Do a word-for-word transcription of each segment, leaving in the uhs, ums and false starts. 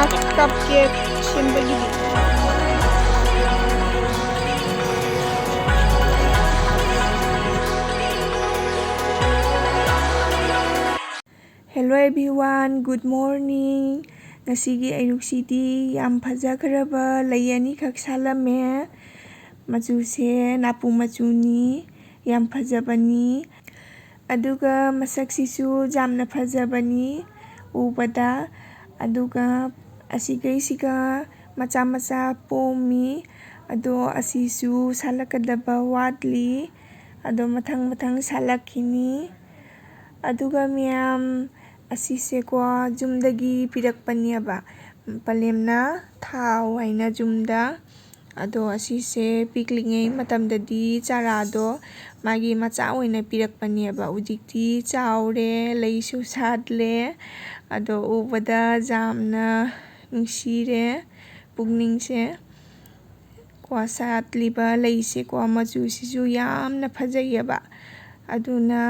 ꯀꯞ cake ꯁꯦꯝꯕꯒꯤꯗꯤ꯫ Hello everyone, good morning. ꯉꯁꯤꯒꯤ ꯑꯌꯨꯛꯁꯤꯗꯤ ꯌꯥꯝ ꯐꯖꯈ꯭ꯔꯕ ꯂꯩ ꯑꯅꯤꯈꯛ ꯁꯥꯠꯂꯝꯃꯦ꯫ ꯃꯆꯨꯁꯦ ꯅꯥꯄꯨ ꯃꯆꯨꯅꯤ, ꯌꯥꯝ ꯐꯖꯕꯅꯤ꯫ ꯑꯗꯨꯒ ꯃꯁꯛꯁꯤꯁꯨ ꯌꯥꯝꯅ ꯐꯖꯕꯅꯤ ꯎꯕꯗ꯫ ꯑꯗꯨꯒ ꯑꯁꯤꯈꯩꯁꯤꯒ ꯃꯆꯥ ꯃꯆꯥ ꯄꯣꯝꯃꯤ꯫ ꯑꯗꯣ ꯑꯁꯤꯁꯨ ꯁꯥꯠꯂꯛꯀꯗꯕ ꯋꯥꯠꯂꯤ꯫ ꯑꯗꯣ ꯃꯊꯪ ꯃꯊꯪ ꯁꯥꯠꯂꯛꯈꯤꯅꯤ꯫ ꯑꯗꯨꯒ ꯃꯌꯥꯝ, ꯑꯁꯤꯁꯦꯀꯣ ꯌꯨꯝꯗꯒꯤ ꯄꯤꯔꯛꯄꯅꯦꯕ, ꯄꯂꯦꯝꯅ ꯊꯥꯎ ꯍꯥꯏꯅ ꯌꯨꯝꯗ꯫ ꯑꯗꯣ ꯑꯁꯤꯁꯦ ꯄꯤꯛꯂꯤꯉꯩ ꯃꯇꯝꯗꯗꯤ ꯆꯥꯔꯥꯗꯣ ꯃꯥꯒꯤ ꯃꯆꯥ ꯑꯣꯏꯅ ꯄꯤꯔꯛꯄꯅꯦꯕ꯫ ꯍꯧꯖꯤꯛꯇꯤ ꯆꯥꯎꯔꯦ, ꯂꯩꯁꯨ ꯁꯥꯠꯂꯦ꯫ ꯑꯗꯣ ꯎꯕꯗ ꯌꯥꯝꯅ ꯅꯨꯡꯁꯤꯔꯦ ꯄꯨꯛꯅꯤꯡꯁꯦ꯫ ꯀꯣ, ꯁꯥꯠꯂꯤꯕ ꯂꯩꯁꯦꯀꯣ, ꯃꯆꯨꯁꯤꯁꯨ ꯌꯥꯝꯅ ꯐꯖꯩꯌꯦꯕ꯫ ꯑꯗꯨꯅ,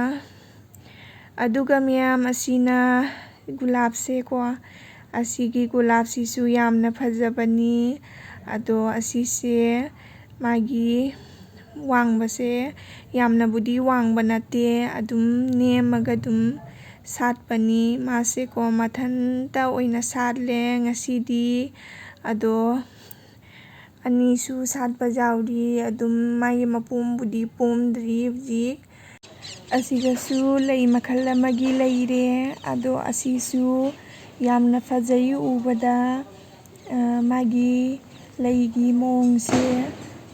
ꯑꯗꯨꯒ ꯃꯌꯥꯝ ꯑꯁꯤꯅ ꯒꯨꯂꯥꯞꯁꯦꯀꯣ, ꯑꯁꯤꯒꯤ ꯒꯨꯂꯥꯞꯁꯤꯁꯨ ꯌꯥꯝꯅ ꯐꯖꯕꯅꯤ꯫ ꯑꯗꯣ ꯑꯁꯤꯁꯦ ꯃꯥꯒꯤ ꯋꯥꯡꯕꯁꯦ ꯌꯥꯝꯅꯕꯨꯗꯤ ꯋꯥꯡꯕ ꯅꯠꯇꯦ, ꯑꯗꯨꯝ ꯅꯦꯝꯃꯒ ꯑꯗꯨꯝ ꯁꯥꯠꯄꯅꯤ꯫ ꯃꯥꯁꯦꯀꯣ ꯃꯊꯟꯇ ꯑꯣꯏꯅ ꯁꯥꯠꯂꯦ ꯉꯁꯤꯗꯤ꯫ ꯑꯗꯣ ꯑꯅꯤꯁꯨ ꯁꯥꯠꯄ ꯌꯥꯎꯔꯤ꯫ ꯑꯗꯨꯝ ꯃꯥꯒꯤ ꯃꯄꯣꯝꯕꯨꯗꯤ ꯄꯣꯝꯗ꯭ꯔꯤ ꯍꯧꯖꯤꯛ꯫ ꯑꯁꯤꯗꯁꯨ ꯂꯩ ꯃꯈꯜ ꯑꯃꯒꯤ ꯂꯩꯔꯦ꯫ ꯑꯗꯣ ꯑꯁꯤꯁꯨ ꯌꯥꯝꯅ ꯐꯖꯩ ꯎꯕꯗ꯫ ꯑ, ꯃꯥꯒꯤ ꯂꯩꯒꯤ ꯃꯑꯣꯡꯁꯦ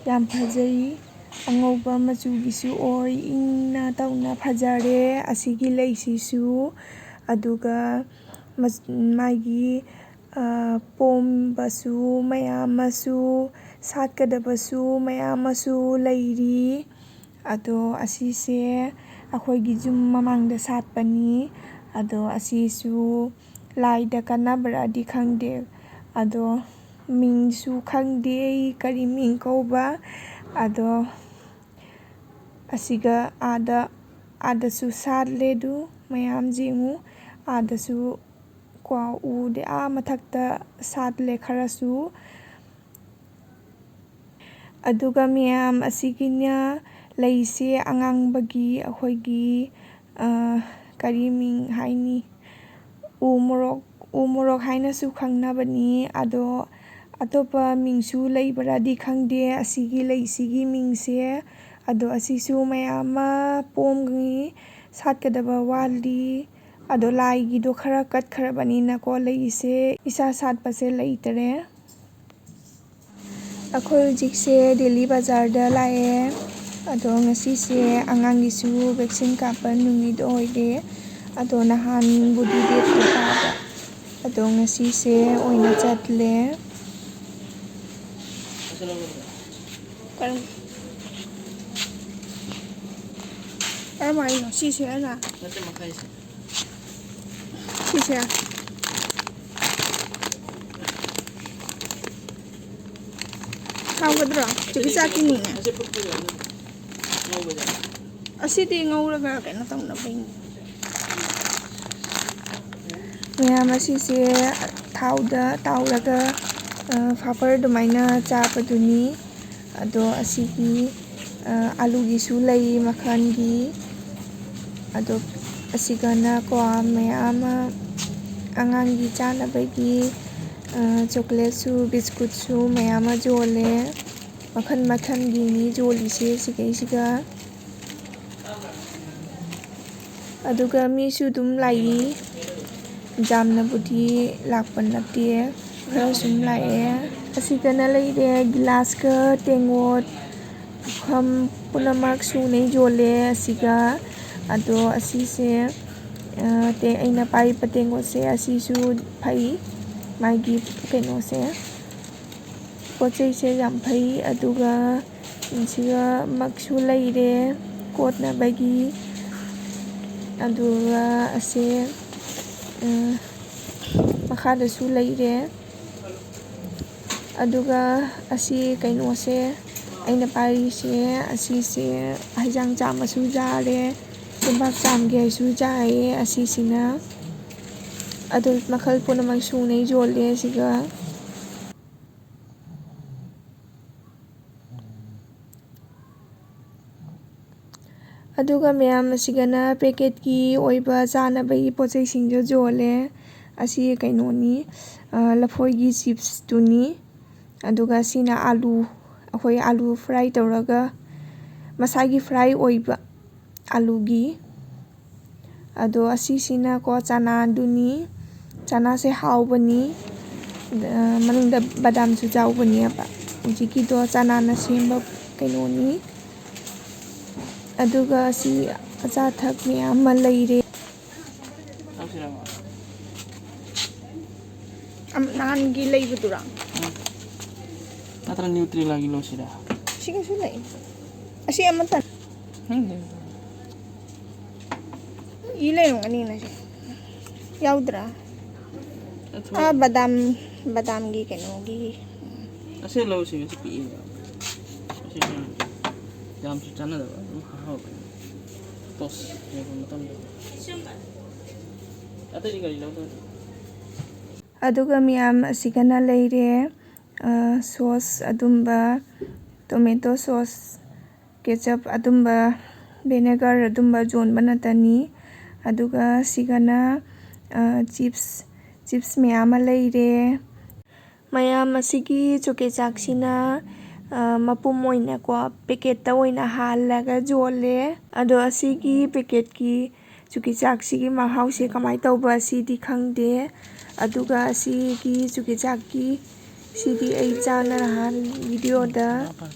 ꯌꯥꯝ ꯐꯖꯩ꯫ ꯑꯉꯧꯕ ꯃꯆꯨꯒꯤꯁꯨ ꯑꯣꯏ, ꯏꯪꯅ ꯇꯧꯅ ꯐꯖꯔꯦ ꯑꯁꯤꯒꯤ ꯂꯩꯁꯤꯁꯨ꯫ ꯑꯗꯨꯒ ꯃꯥꯒꯤ ꯄꯣꯝꯕꯁꯨ ꯃꯌꯥꯝ ꯑꯃꯁꯨ, ꯁꯥꯠꯀꯗꯕꯁꯨ ꯃꯌꯥꯝ ꯑꯃꯁꯨ ꯂꯩꯔꯤ꯫ ꯑꯗꯣ ꯑꯁꯤꯁꯦ ꯑꯩꯈꯣꯏꯒꯤ ꯌꯨꯝ ꯃꯃꯥꯡꯗ ꯁꯥꯠꯄꯅꯤ꯫ ꯑꯗꯣ ꯑꯁꯤꯁꯨ ꯂꯥꯏꯗ ꯀꯠꯅꯕ꯭ꯔꯥꯗꯤ ꯈꯪꯗꯦ꯫ ꯑꯗꯣ ꯃꯤꯡꯁꯨ ꯈꯪꯗꯦ ꯑꯩ ꯀꯔꯤ ꯃꯤꯡ ꯀꯧꯕ꯫ ꯑꯗꯣ ꯑꯁꯤꯒ ꯑꯥꯗ, ꯑꯥꯗꯁꯨ ꯁꯥꯠꯂꯦ ꯑꯗꯨ ꯃꯌꯥꯝ ꯌꯦꯡꯉꯨ꯫ ꯑꯥꯗꯁꯨ ꯀꯣ, ꯎꯗꯤ ꯑꯥ ꯃꯊꯛꯇ ꯁꯥꯠꯂꯦ ꯈꯔꯁꯨ꯫ ꯑꯗꯨꯒ ꯃꯌꯥꯝ ꯑꯁꯤꯒꯤꯅ ꯂꯩꯁꯦ ꯑꯉꯥꯡꯕꯒꯤ ꯑꯩꯈꯣꯏꯒꯤ, ꯑ, ꯀꯔꯤ ꯃꯤꯡ ꯍꯥꯏꯅꯤ? ꯎ ꯃꯣꯔꯣꯛ, ꯎ ꯃꯣꯔꯣꯛ ꯍꯥꯏꯅꯁꯨ ꯈꯪꯅꯕꯅꯤ꯫ ꯑꯗꯣ ꯑꯇꯣꯞꯄ ꯃꯤꯡꯁꯨ ꯂꯩꯕ꯭ꯔꯥꯗꯤ ꯈꯪꯗꯦ ꯑꯁꯤꯒꯤ ꯂꯩꯁꯤꯒꯤ ꯃꯤꯡꯁꯦ꯫ ꯑꯗꯣ ꯑꯁꯤꯁꯨ ꯃꯌꯥꯝ ꯑꯃ ꯄꯣꯝꯒꯅꯤ, ꯁꯥꯠꯀꯗꯕ ꯋꯥꯠꯂꯤ꯫ ꯑꯗꯣ ꯂꯥꯏꯒꯤꯗꯣ ꯈꯔ ꯀꯠꯈ꯭ꯔꯕꯅꯤꯅꯀꯣ, ꯂꯩꯁꯦ ꯏꯁꯥ ꯁꯥꯠꯄꯁꯦ ꯂꯩꯇꯔꯦ꯫ ꯑꯩꯈꯣꯏ ꯍꯧꯖꯤꯛꯁꯦ ꯗꯦꯂꯤ ꯕꯖꯥꯔꯗ ꯂꯥꯛꯑꯦ꯫ ꯑꯗꯣ ꯉꯁꯤꯁꯦ ꯑꯉꯥꯡꯒꯤꯁꯨ ꯚꯦꯛꯁꯤꯟ ꯀꯥꯞꯄ ꯅꯨꯃꯤꯠ ꯑꯣꯏꯔꯦ꯫ ꯑꯗꯣ ꯅꯍꯥꯟꯕꯨꯗꯤ ꯗꯦꯠꯇꯣ ꯇꯥꯕ꯫ ꯑꯗꯣ ꯉꯁꯤꯁꯦ ꯑꯣꯏꯅ ꯆꯠꯂꯦ꯫ ꯀꯔꯝ-, ꯀꯔꯝꯍꯥꯏꯅꯣ ꯁꯤꯁꯦ ꯍꯥꯏꯔ? ꯅꯠꯇꯦ, ꯃꯈꯥꯏꯁꯦ꯫ ꯁꯤꯁꯦ꯫ ꯍꯥꯎꯒꯗ꯭ꯔꯣ? ꯆꯨꯕꯤ ꯆꯥꯛꯀꯤꯅꯤꯅꯦ꯫ ꯑꯁꯤ ꯐꯨꯠꯄ ꯌꯥꯅꯤ꯫ ꯉꯧꯕ ꯌꯥꯅꯤ꯫ ꯑꯁꯤꯗꯤ ꯉꯧꯔꯒ ꯀꯩꯅꯣ ꯇꯧꯅꯕꯩꯅꯤ꯫ ꯃꯌꯥꯝ ꯑꯁꯤꯁꯦ ꯊꯥꯎꯗ ꯇꯥꯎꯔꯒ, ꯑ, ꯐꯥꯄꯔ ꯑꯗꯨꯃꯥꯏꯅ ꯆꯥꯕꯗꯨꯅꯤ꯫ ꯑꯗꯣ ꯑꯁꯤꯒꯤ, ꯑ, ꯑꯂꯨꯒꯤꯁꯨ ꯂꯩ ꯃꯈꯜꯒꯤ꯫ ꯑꯗꯣ ꯑꯁꯤꯒꯅꯀꯣ ꯃꯌꯥꯝ ꯑꯃ ꯑꯉꯥꯡꯒꯤ ꯆꯥꯅꯕꯒꯤ, ꯑ, ꯆꯣꯀ꯭ꯂꯦꯠꯁꯨ ꯕꯤꯁꯀꯨꯠꯁꯨ ꯃꯌꯥꯝ ꯑꯃ ꯌꯣꯜꯂꯦ꯫ ꯃꯈꯜ ꯃꯈꯜꯒꯤꯅꯤ ꯌꯣꯜꯂꯤꯁꯦ ꯁꯤꯒꯩꯁꯤꯒ꯫ ꯑꯗꯨꯒ ꯃꯤꯁꯨ ꯑꯗꯨꯝ ꯂꯥꯛꯏ, ꯌꯥꯝꯅꯕꯨꯗꯤ ꯂꯥꯛꯄ ꯅꯠꯇꯦ, ꯈꯔ ꯁꯨꯝ ꯂꯥꯛꯑꯦ꯫ ꯑꯁꯤꯗꯅ ꯂꯩꯔꯦ, ꯒꯤꯂꯥꯁꯀ ꯇꯦꯡꯉꯣꯠ, ꯄꯨꯈꯝ ꯄꯨꯝꯅꯃꯛ ꯁꯨꯅ ꯌꯣꯜꯂꯦ ꯑꯁꯤꯒ꯫ ꯑꯗꯣ ꯑꯁꯤꯁꯦ, ꯑ, ꯇꯦ-, ꯑꯩꯅ ꯄꯥꯏꯔꯤꯕ ꯇꯦꯡꯀꯣꯠꯁꯦ ꯑꯁꯤꯁꯨ ꯐꯩ, ꯃꯥꯒꯤ ꯀꯩꯅꯣꯁꯦ, ꯄꯣꯠ ꯆꯩꯁꯦ ꯌꯥꯝ ꯐꯩ꯫ ꯑꯗꯨꯒ ꯁꯤꯒ ꯃꯛꯁꯨ ꯂꯩꯔꯦ ꯀꯣꯠꯅꯕꯒꯤ꯫ ꯑꯗꯨꯒ ꯑꯁꯦ, ꯑ, ꯃꯈꯥꯗꯁꯨ ꯂꯩꯔꯦ꯫ ꯑꯗꯨꯒ ꯑꯁꯤ ꯀꯩꯅꯣꯁꯦ ꯑꯩꯅ ꯄꯥꯏꯔꯤꯁꯦ, ꯑꯁꯤꯁꯦ ꯍꯩꯖꯥꯡ ꯆꯥꯝꯕꯁꯨ ꯌꯥꯔꯦ, ꯆꯦꯡꯄꯥꯛ ꯆꯥꯝꯒꯦ ꯍꯥꯏꯁꯨ ꯌꯥꯏꯌꯦ ꯑꯁꯤꯁꯤꯅ꯫ ꯑꯗꯨ ꯃꯈꯜ ꯄꯨꯝꯅꯃꯛ ꯁꯨꯅ ꯌꯣꯜꯂꯦ ꯑꯁꯤꯒ꯫ ꯑꯗꯨꯒ ꯃꯌꯥꯝ ꯑꯁꯤꯒꯅ ꯄꯦꯀꯦꯠꯀꯤ ꯑꯣꯏꯕ ꯆꯥꯅꯕꯒꯤ ꯄꯣꯠ ꯆꯩꯁꯤꯡꯁꯨ ꯌꯣꯜꯂꯦ꯫ ꯑꯁꯤ ꯀꯩꯅꯣꯅꯤ, ꯑ, ꯂꯐꯣꯏꯒꯤ ꯆꯤꯞꯁꯇꯨꯅꯤ꯫ ꯑꯗꯨꯒ ꯁꯤꯅ ꯑꯥꯂꯨ, ꯑꯩꯈꯣꯏ ꯑꯥꯂꯨ ꯐ꯭ꯔꯥꯏ ꯇꯧꯔꯒ ꯃꯁꯥꯒꯤ ꯐ꯭ꯔꯥꯏ ꯑꯣꯏꯕ ꯑꯥꯂꯨꯒꯤ꯫ ꯑꯗꯣ ꯑꯁꯤꯁꯤꯅꯀꯣ ꯆꯅꯥꯗꯨꯅꯤ꯫ ꯆꯅꯥꯁꯦ ꯍꯥꯎꯕꯅꯤ꯫ ꯑ, ꯃꯅꯨꯡꯗ ꯕꯗꯥꯝꯁꯨ ꯌꯥꯎꯕꯅꯦꯕ꯫ ꯍꯧꯖꯤꯛꯀꯤꯗꯣ ꯆꯅꯥꯅ ꯁꯦꯝꯕ ꯀꯩꯅꯣꯅꯤ꯫ ꯑꯗꯨꯒ ꯑꯁꯤ ꯑꯆꯥ ꯑꯊꯛ ꯃꯌꯥꯝ ꯑꯃ ꯂꯩꯔꯦ꯫ ꯂꯧꯁꯤꯔꯕ? ꯑꯝ, ꯅꯍꯥꯟꯒꯤ ꯂꯩꯕꯗꯨꯔꯥ? ꯎꯝ꯫ ꯅꯠꯇ꯭ꯔ ꯅ꯭ꯌꯨꯇ꯭ꯔꯦꯂꯥꯒꯤ ꯂꯧꯁꯤꯔꯥ? ꯁꯤꯒꯁꯨ ꯂꯩ꯫ ꯑꯁꯤ ꯑꯃꯇ꯫ ꯈꯪꯗꯦ꯫ ꯏ ꯂꯩꯔꯝꯒꯅꯤꯅ ꯁꯤ꯫ ꯌꯥꯎꯗ꯭ꯔꯥ? ꯑꯊꯨꯝ꯫ ꯑꯥ, ꯕꯗꯥꯝ, ꯕꯗꯥꯝꯒꯤ ꯀꯩꯅꯣꯒꯤ꯫ ꯑꯁꯤ ꯂꯧꯁꯤ, ꯑꯁꯤ ꯄꯤꯛꯏ꯫ ꯑꯁꯤ ꯌꯥꯝꯁꯨ ꯆꯥꯟꯅꯗꯕ, ꯑꯗꯨꯝ ꯍꯥꯎꯕꯅꯤ꯫ ꯇꯣꯁ ꯌꯦꯡꯕ ꯃꯇꯝꯗ꯫ ꯑꯇꯩꯗꯤ ꯀꯔꯤ ꯂꯧꯗꯣꯏꯅꯣ? ꯑꯗꯨꯒ ꯃꯌꯥꯝ ꯑꯁꯤꯒꯅ ꯂꯩꯔꯦ, ꯑ, ꯁꯣꯁ ꯑꯗꯨꯝꯕ, ꯇꯣꯃꯦꯇꯣ ꯁꯣꯁ, ꯀꯦꯆꯞ ꯑꯗꯨꯝꯕ, ꯚꯤꯅꯦꯒꯔ ꯑꯗꯨꯝꯕ ꯌꯣꯟꯕ ꯅꯠꯇꯅꯤ꯫ ꯑꯗꯨꯒ ꯁꯤꯒꯅ, ꯑ, ꯆꯤꯞꯁ, ꯆꯤꯞꯁ ꯃꯌꯥꯝ ꯑꯃ ꯂꯩꯔꯦ꯫ ꯃꯌꯥꯝ ꯑꯁꯤꯒꯤ ꯆꯨꯀꯦ ꯆꯥꯛꯁꯤꯅ, ꯑ, ꯃꯄꯨꯝ ꯑꯣꯏꯅꯀꯣ, ꯄꯦꯀꯦꯠꯇ ꯑꯣꯏꯅ ꯍꯥꯜꯂꯒ ꯌꯣꯜꯂꯦ꯫ ꯑꯗꯣ ꯑꯁꯤꯒꯤ ꯄꯦꯀꯦꯠꯀꯤ ꯆꯨꯀꯤ ꯆꯥꯛꯁꯤꯒꯤ ꯃꯍꯥꯎꯁꯦ ꯀꯃꯥꯏꯅ ꯇꯧꯕ ꯑꯁꯤꯗꯤ ꯈꯪꯗꯦ꯫ ꯑꯗꯨꯒ ꯑꯁꯤꯒꯤ ꯆꯨꯀꯤ ꯆꯥꯛꯀꯤ ꯁꯤꯗꯤ ꯑꯩ ꯆꯥꯅ ꯅꯍꯥꯟ ꯚꯤꯗꯤꯑꯣꯗ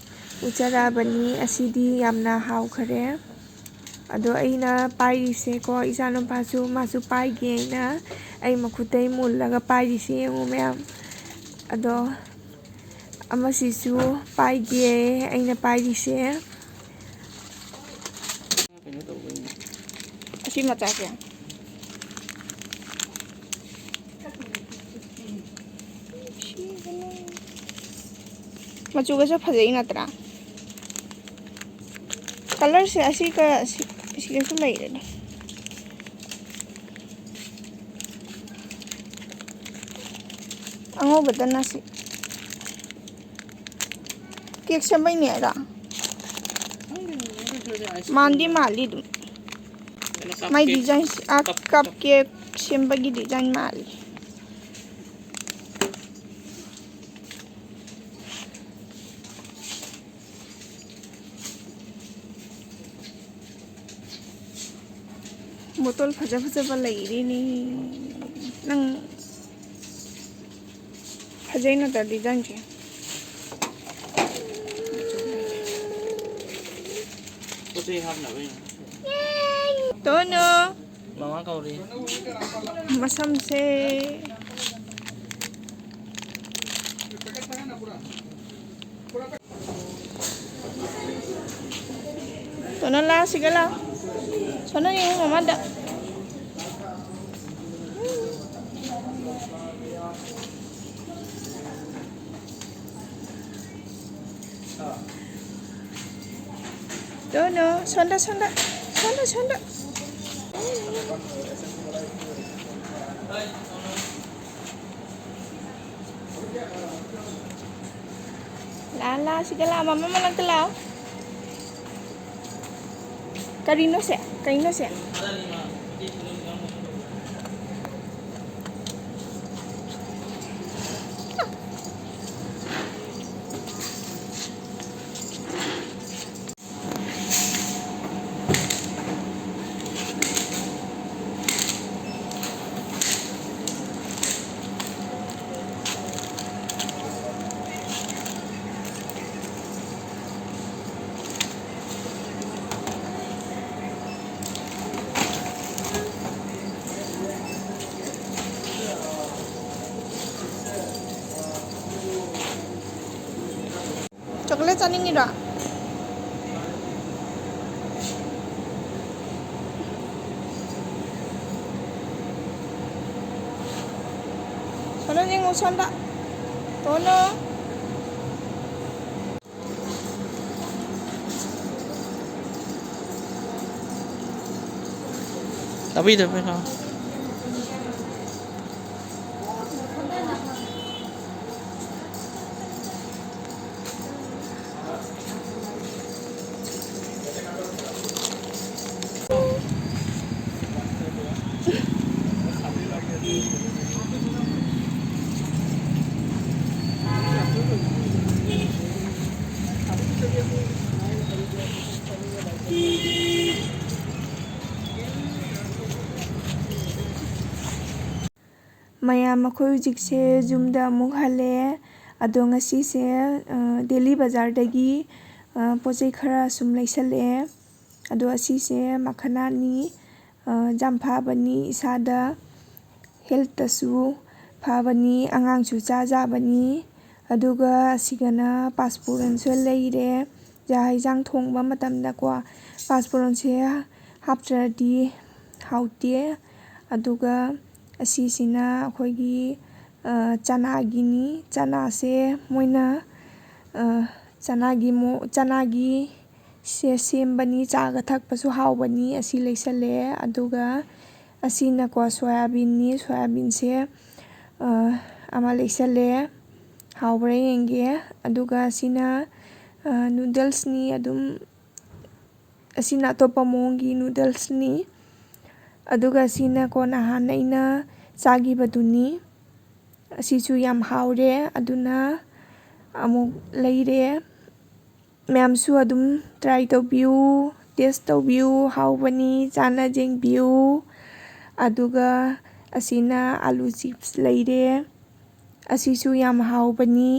ꯎꯠꯆꯔꯛꯑꯕꯅꯤ꯫ ꯑꯁꯤꯗꯤ ꯌꯥꯝꯅ ꯍꯥꯎꯈꯔꯦ꯫ ꯑꯗꯣ ꯑꯩꯅ ꯄꯥꯏꯔꯤꯁꯦꯀꯣ, ꯏꯆꯥꯅꯨꯄꯥꯁꯨ ꯃꯥꯁꯨ ꯄꯥꯏꯒꯦꯅ ꯑꯩ ꯃꯈꯨꯠꯇꯩ ꯃꯨꯜꯂꯒ ꯄꯥꯏꯔꯤꯁꯦ ꯌꯦꯡꯉꯨ ꯃꯌꯥꯝ꯫ ꯑꯗꯣ ꯑꯃꯁꯤꯁꯨ ꯄꯥꯏꯒꯦ ꯑꯩꯅ ꯄꯥꯏꯔꯤꯁꯦ꯫ ꯀꯩꯅꯣ ꯇꯧꯕꯩꯅꯦ꯫ ꯑꯁꯤ ꯃꯆꯥꯁꯦ꯫ ꯃꯆꯨꯒꯁꯨ ꯐꯖꯩ ꯅꯠꯇ꯭ꯔꯥ? ꯀꯂꯔꯁꯦ ꯑꯁꯤꯒ ꯑꯁꯤ-, ꯑꯁꯤꯒꯁꯨ ꯂꯩꯔꯦꯗ꯫ ꯑꯉꯧꯕꯗꯅ ꯁꯤ꯫ ꯀꯦꯛ ꯁꯦꯝꯕꯩꯅꯦ ꯑꯗ꯫ ꯈꯪꯗꯦꯅꯦ, ꯑꯗꯨꯗꯨꯗꯤ ice cream ꯃꯥꯟꯗꯤ ꯃꯥꯜꯂꯤ ꯑꯗꯨꯝ꯫ ꯀꯩꯅꯣ, ꯃꯥꯏ cupcake, design ꯁꯤ, ꯑꯥ, cup, cup cup꯫ Cake ꯁꯦꯝꯕꯒꯤ design ꯃꯥꯜꯂꯤ꯫ ꯕꯣꯇꯜ ꯐꯖ ꯐꯖꯕ ꯂꯩꯔꯤꯅꯤ꯫ ꯅꯪ ꯐꯖꯩ ꯅꯠꯇ꯭ꯔ design ꯁꯦ? ꯄꯣꯠ ꯆꯩ ꯍꯥꯞꯅꯕꯩꯅꯦ꯫ ꯇꯣꯅꯨ꯫ ꯃꯃꯥ ꯀꯧꯔꯤ꯫ ꯃꯁꯝꯁꯦ꯫ ꯁꯣꯅꯥ ꯂꯥ, ꯁꯤꯒ ꯂꯥ꯫ ꯁꯣꯅꯥ ꯌꯦꯡꯉꯨ ꯃꯃꯥꯗ꯫ ꯇꯣꯅꯨ, ꯁꯣꯟꯗ, ꯁꯣꯟꯗ, ꯁꯣꯟꯗ, ꯁꯣꯟꯗ꯫ ꯂꯥ, ꯂꯥ, ꯁꯤꯗ ꯂꯥ, ꯃꯃꯥ ꯃꯅꯥꯛꯇ ꯂꯥꯛꯑꯣ꯫ ꯀꯔꯤꯅꯣ ꯁꯦ? ꯀꯩꯅꯣ ꯁꯦ? ꯆꯣꯀ꯭ꯂꯦꯠ ꯆꯥꯅꯤꯡꯉꯤꯔꯣ? ꯁꯣꯝꯗ ꯌꯦꯡꯉꯨ, ꯁꯣꯝꯗ꯫ ꯇꯣꯅꯨ꯫ ꯇꯥꯕꯤꯗꯕꯩꯔꯣ? ꯃꯌꯥꯝ, ꯑꯩꯈꯣꯏ ꯍꯧꯖꯤꯛꯁꯦ ꯌꯨꯝꯗ ꯑꯃꯨꯛ ꯍꯜꯂꯛꯑꯦ꯫ ꯑꯗꯣ ꯉꯁꯤꯁꯦ, ꯑ, ꯗꯦꯂꯤ ꯕꯖꯥꯔꯗꯒꯤ, ꯑ, ꯄꯣꯠ ꯆꯩ ꯈꯔ ꯁꯨꯝ ꯂꯩꯁꯜꯂꯛꯑꯦ꯫ ꯑꯗꯣ ꯑꯁꯤꯁꯦ ꯃꯈꯅꯥꯅꯤ, ꯑ, ꯌꯥꯝ ꯐꯕꯅꯤ ꯏꯁꯥꯗ, ꯍꯦꯜꯠꯇꯁꯨ ꯐꯕꯅꯤ, ꯑꯉꯥꯡꯁꯨ ꯆꯥ ꯌꯥꯕꯅꯤ꯫ ꯑꯗꯨꯒ ꯑꯁꯤꯒꯅ ꯄꯥꯁꯄꯣꯔꯟꯁꯨ ꯂꯩꯔꯦ꯫ ꯆꯥꯛ ꯍꯤꯟꯖꯥꯡ ꯊꯣꯡꯕ ꯃꯇꯝꯗꯀꯣ ꯄꯥꯁꯄꯣꯔꯟꯁꯦ ꯍꯥꯞꯇ꯭ꯔꯗꯤ ꯍꯥꯎꯇꯦ꯫ ꯑꯗꯨꯒ ꯑꯁꯤꯁꯤꯅ ꯑꯩꯈꯣꯏꯒꯤ, ꯑ, ꯆꯅꯥꯒꯤꯅꯤ꯫ ꯆꯅꯥꯁꯦ ꯃꯣꯏꯅ, ꯑ, ꯆꯅꯥꯒꯤ ꯃꯣ-, ꯆꯅꯥꯒꯤ ꯁꯦ ꯁꯦꯝꯕꯅꯤ꯫ ꯆꯥꯒ ꯊꯛꯄꯁꯨ ꯍꯥꯎꯕꯅꯤ꯫ ꯑꯁꯤ ꯂꯩꯁꯜꯂꯦ꯫ ꯑꯗꯨꯒ ꯑꯁꯤꯅꯀꯣ ꯁꯣꯌꯥꯕꯤꯟꯅꯤ꯫ ꯁꯣꯌꯥꯕꯤꯟꯁꯦ, ꯑ, ꯑꯃ ꯂꯩꯁꯜꯂꯦ꯫ ꯍꯥꯎꯕ꯭ꯔꯥ ꯌꯦꯡꯒꯦ꯫ ꯑꯗꯨꯒ ꯑꯁꯤꯅ, ꯑ, ꯅꯨꯗꯜꯁꯅꯤ꯫ ꯑꯗꯨꯝ ꯑꯁꯤꯅ ꯑꯇꯣꯞꯄ ꯃꯑꯣꯡꯒꯤ ꯅꯨꯗꯜꯁꯅꯤ꯫ ꯑꯗꯨꯒ ꯑꯁꯤꯅꯀꯣ ꯅꯍꯥꯟ ꯑꯩꯅ ꯆꯥꯈꯤꯕꯗꯨꯅꯤ꯫ ꯑꯁꯤꯁꯨ ꯌꯥꯝ ꯍꯥꯎꯔꯦ꯫ ꯑꯗꯨꯅ ꯑꯃꯨꯛ ꯂꯩꯔꯦ꯫ ꯃꯌꯥꯝꯁꯨ ꯑꯗꯨꯝ ꯇ꯭ꯔꯥꯏ ꯇꯧꯕꯤꯌꯨ, ꯇꯦꯁ ꯇꯧꯕꯤꯌꯨ, ꯍꯥꯎꯕꯅꯤ, ꯆꯥꯅ ꯌꯦꯡꯕꯤꯌꯨ꯫ ꯑꯗꯨꯒ ꯑꯁꯤꯅ ꯑꯥꯂꯨ ꯆꯤꯞꯁ ꯂꯩꯔꯦ꯫ ꯑꯁꯤꯁꯨ ꯌꯥꯝ ꯍꯥꯎꯕꯅꯤ꯫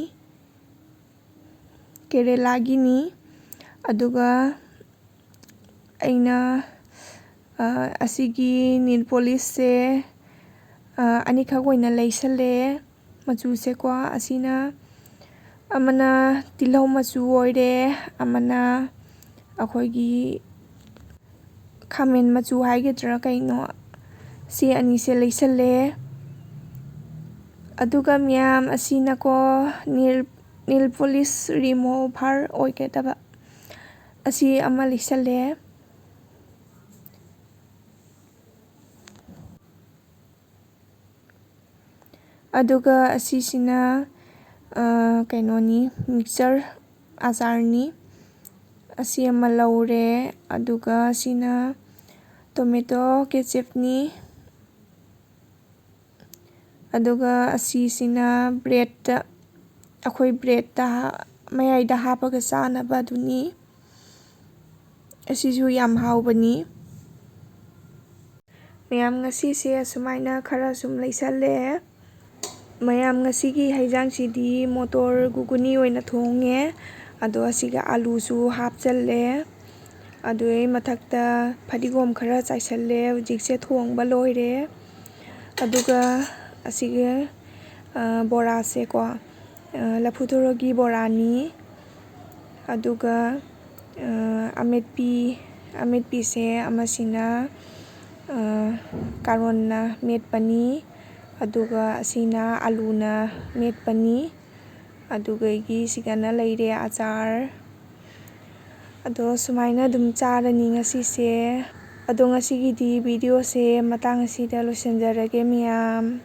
ꯀꯦꯔꯦꯂꯥꯒꯤꯅꯤ꯫ ꯑꯗꯨꯒ ꯑꯩꯅ, ꯑ, ꯑꯁꯤꯒꯤ ꯅꯤꯜ ꯄꯣꯂꯤꯁꯁꯦ, ꯑ, ꯑꯅꯤꯈꯛ ꯑꯣꯏꯅ ꯂꯩꯁꯜꯂꯦ꯫ ꯃꯆꯨꯁꯦꯀꯣ, ꯑꯁꯤꯅ ꯑꯃꯅ ꯇꯤꯜꯍꯧ ꯃꯆꯨ ꯑꯣꯏꯔꯦ, ꯑꯃꯅ ꯑꯩꯈꯣꯏꯒꯤ ꯈꯥꯃꯦꯟ ꯃꯆꯨ ꯍꯥꯏꯒꯗ꯭ꯔꯥ ꯀꯩꯅꯣ, ꯁꯤ ꯑꯅꯤꯁꯦ ꯂꯩꯁꯜꯂꯦ꯫ ꯑꯗꯨꯒ ꯃꯌꯥꯝ ꯑꯁꯤꯅꯀꯣ ꯅꯤꯜ, ꯅꯤꯜ ꯄꯣꯂꯤꯁ ꯔꯤꯃꯨꯚꯔ ꯑꯣꯏꯒꯗꯕ ꯑꯁꯤ ꯑꯃ ꯂꯩꯁꯜꯂꯦ꯫ ꯑꯗꯨꯒ ꯑꯁꯤꯁꯤꯅ, ꯑ, ꯀꯩꯅꯣꯅꯤ, ꯃꯤꯛꯆꯔ ꯑꯆꯥꯔꯅꯤ꯫ ꯑꯁꯤ ꯑꯃ ꯂꯧꯔꯦ꯫ ꯑꯗꯨꯒ ꯑꯁꯤꯅ ꯇꯣꯃꯦꯇꯣ ꯀꯦꯆꯞꯅꯤ꯫ ꯑꯗꯨꯒ ꯑꯁꯤꯁꯤꯅ ꯕ꯭ꯔꯦꯠꯇ, ꯑꯩꯈꯣꯏ ꯕ꯭ꯔꯦꯠꯇ ꯍꯥ-, ꯃꯌꯥꯏꯗ ꯍꯥꯞꯄꯒ ꯆꯥꯅꯕ ꯑꯗꯨꯅꯤ꯫ ꯑꯁꯤꯁꯨ ꯌꯥꯝ ꯍꯥꯎꯕꯅꯤ꯫ ꯃꯌꯥꯝ, ꯉꯁꯤꯁꯦ ꯑꯁꯨꯃꯥꯏꯅ ꯈꯔ ꯁꯨꯝ ꯂꯩꯁꯜꯂꯦ꯫ ꯃꯌꯥꯝ, ꯉꯁꯤꯒꯤ ꯍꯩꯖꯥꯡꯁꯤꯗꯤ ꯃꯣꯇꯣꯔ ꯒꯨꯒꯨꯅꯤ ꯑꯣꯏꯅ ꯊꯣꯡꯉꯦ꯫ ꯑꯗꯣ ꯑꯁꯤꯒ ꯑꯂꯨꯁꯨ ꯍꯥꯞꯆꯜꯂꯦ꯫ ꯑꯗꯨꯒꯤ ꯃꯊꯛꯇ ꯐꯗꯤꯒꯣꯝ ꯈꯔ ꯆꯥꯏꯁꯜꯂꯦ꯫ ꯍꯧꯖꯤꯛꯁꯦ ꯊꯣꯡꯕ ꯂꯣꯏꯔꯦ꯫ ꯑꯗꯨꯒ ꯑꯁꯤꯒꯤ, ꯑ, ꯕꯣꯔꯥꯁꯦꯀꯣ, ꯑ, ꯂꯐꯨ ꯊꯣꯔꯣꯒꯤ ꯕꯣꯔꯥꯅꯤ꯫ ꯑꯗꯨꯒ, ꯑ, ꯑꯃꯦꯠꯄꯤ, ꯑꯃꯦꯠꯄꯤꯁꯦ ꯑꯃꯁꯤꯅ, ꯑ, ꯀꯥꯔꯣꯟꯅ ꯃꯦꯠꯄꯅꯤ꯫ ꯑꯗꯨꯒ ꯑꯁꯤꯅ ꯑꯂꯨꯅ ꯃꯦꯠꯄꯅꯤ꯫ ꯑꯗꯨꯒ ꯑꯩꯒꯤ ꯁꯤꯗꯅ ꯂꯩꯔꯦ ꯑꯆꯥꯔ꯫ ꯑꯗꯣ ꯁꯨꯃꯥꯏꯅ ꯑꯗꯨꯝ ꯆꯥꯔꯅꯤ ꯉꯁꯤꯁꯦ꯫ ꯑꯗꯣ ꯉꯁꯤꯒꯤꯗꯤ videoꯁꯦ ꯃꯇꯥꯡ ꯑꯁꯤꯗ ꯂꯣꯏꯁꯤꯟꯖꯔꯒꯦ ꯃꯌꯥꯝ꯫